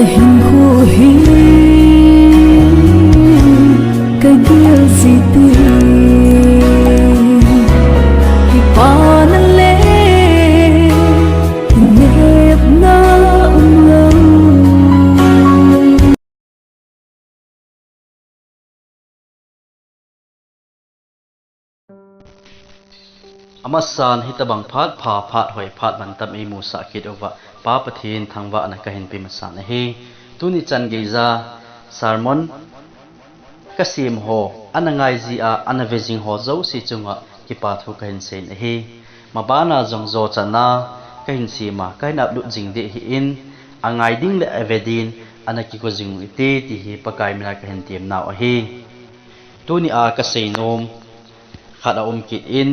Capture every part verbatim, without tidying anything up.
Hinkho hi ka gel jeh in, kipa na le, kinepna um lou. Amasan hitabang phat pha, phat hoi, phat mantam eimusah kit uva, Pa Pathen thangvahna kahin pe masan ahi. Tuni chan geija sermon kasem ho, ana ngai jia, ana ve jing ho jouse chunga kipa thu kahin seiyin ahi. Mabana jong jo chana kahin sem a, kahin upload jing ding ahin, angai ding le ave din, ana kigo jing u hite, ti hi Pakai mina kahin temnau ahi. Tunia kasei nom khat aum kit in,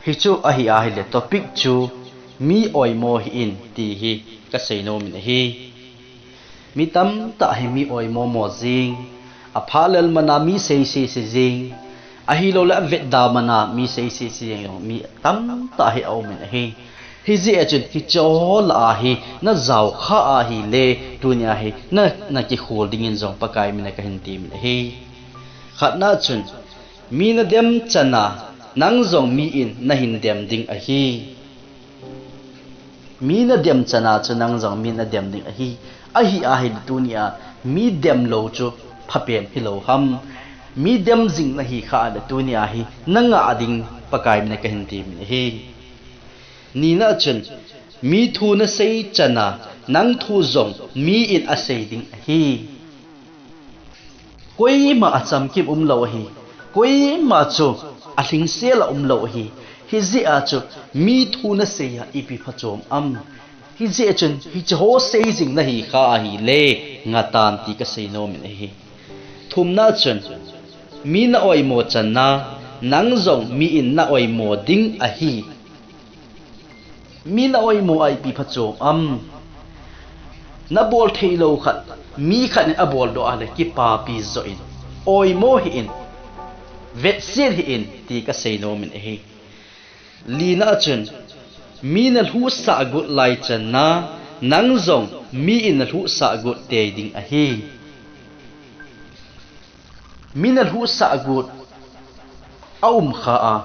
hichu ahi ahile topic chu mi oimo hih in ti hi kasei nom in ahi. Mi tamtah hi mi oimo mo jing, aphalel mana mi seisei sei jing, ahilouleh avetda mana mi seisei sei jing, mi tamtah hi aum in ahi. Hijeh a chun hiche ho lah a hi najao kha ahile, tunia hi na, nakikhol dingin jong Pakai mina kahin temin ahi. Khatna chun, mi nadem chana nang jong mi in nahin dem ding ahi. Mi nadem chana chu nang jong mi in nadem ding ahi. Ahi ahile tunia mi dem lou chu phapen hilou ham? Mi dem jing nahi kha ahile tunia hi nangah ding Pakai mina kahin temin ahi. Nina chun, mi thu nasei chana nang thu jong mi in asei ding ahi. Koima achamkim umlou ahi. Koima chu alhingsel a umlou ahi. Hijeh a chu mi thu nasei a ipi phachom am? Hijeh chun hiche ho sei jing nahi kha ahile ngatan ti kasei nom in ahi. Thumna chun, mi na oimo chana nang jong mi in na oimo ding ahi. Mi na oimo a ipi phachom am? Nabol theilou khat mi khat in abol doh ahile kipapi joh in, oimo hih in, vetset hih in ti kasei nom in ahi. Lina chun, mi nalhuhsah got lai chana nang jong mi in nalhuhsah got tei ding ahi. Mi nalhuhsah got aum kha a,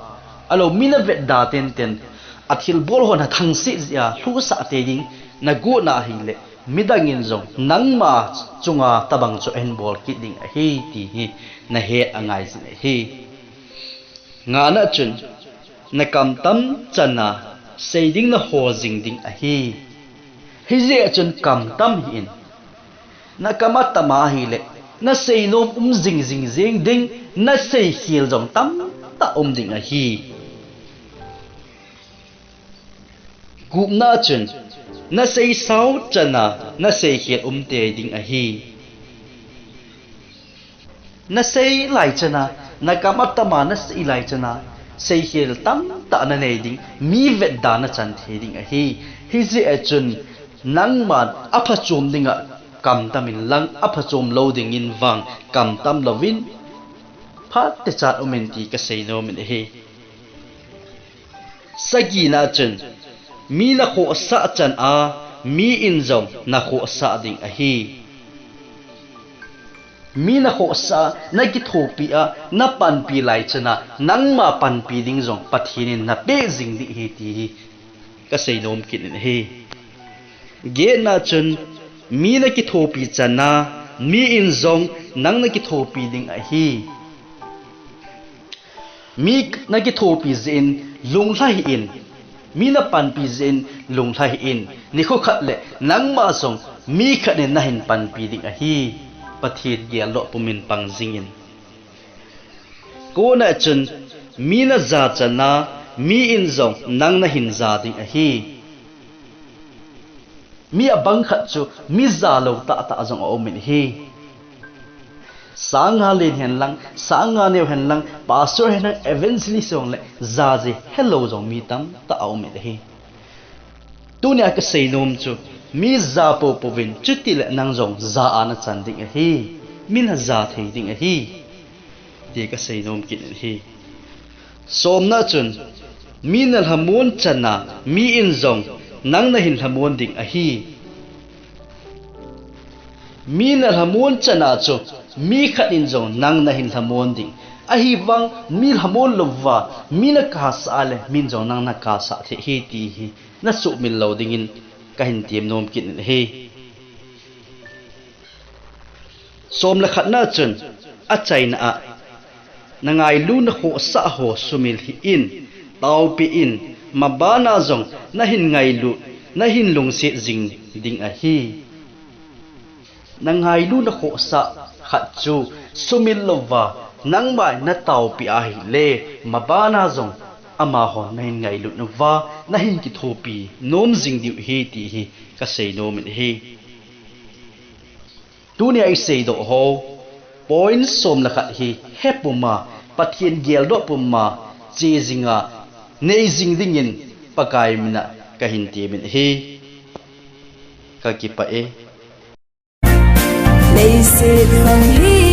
alou mi navetda tenten, athilbol hon athangse jeh a lhuhsah tei ding nagot na ahile, midang in jong nangma chunga tabang chu ahin bol kit ding ahi ti hi nahet angai jin ahi. Ngana chun, nakamtam chana sei ding nahol jing ding ahi. Hijeh chun kamtam hih in. Nakam atam ahile, nasei nom um jing jing jing ding, nasei khel jong tamtah um ding ahi. Gupna chun, nasei sao chana nasei khel um tei ding ahi. Nasei lai chana, nakam atam a nasei lai chana, seikhel tamtah nanei ding, mi vetda nachan thei ding ahi. Hijeh a chun, nangman aphachom dinga kamtam in lang, aphachom lou dingin vang kamtam louvin, phat techat um in ti kasei nom in ahi. Sagina chun, mi nakhohsah chana, mi in jong nakhohsah ding ahi. Mi nakhohsah, nakithopi a, napanpi lai chana, nangma panpi ding jong Pathen in napeh jing ding ahi ti hi kasei nom kit in ahi. Getna chun, mi nakithopi chana, mi in jong nang nakithopi ding ahi. Mi nakithopi jeh in lunglha hih in, mi napanpi jeh in lunglha hih in, nikho khat le nangma jong mi khat in nahin panpi ding ahi. Pathen geldoh pumin pang jingin. Kona chun, mi naja chana, mi in jong nang nahin ja ding ahi. Mi abang khat chu mi jalou tahtah jong aum in ahi. Sang nga len hen lang, sang nga neo hen lang, pastor hen lang, evangelist jong le, jaji helou jong mi tamtah aum in ahi. Tunia kasei nom chu, mi ja poupou vin, chuti le nang jong ja a nachan ding ahi. Mi naja thei ding ahi. Ti kasei nom kit in ahi. Somna chun, mi nalhamon chana, mi in jong nang nahin lhamon ding ahi. Mi nalhamon chana chu mi khat in jong nang nahin lhamon ding. Ahivang mi lhamon louva mi nakasah a le min jong nang nakasah thei ahi ti hi nasuhmil lou dingin kahin temnom kit in ahi. Som le khatna chun achaina a, nangailu nakhohsah ho sumil hih in, taopi in, mabana jong nahin ngailu, nahin lungset jing ding ahi. Nangailu nakhohsah khat chu sumil louva nangma nataopi ahile, mabana jong amaho nahin ngailut uva, nahin kithopi nom jing diu ahi ti hi kasei nom in ahi. Tunia iseidoh ho point som le khat hi hepuma, Pathen geldoh puma, che jinga, nei jing dingin Pakai mina kahin temin ahi. Kakipah e. Leiset khang hi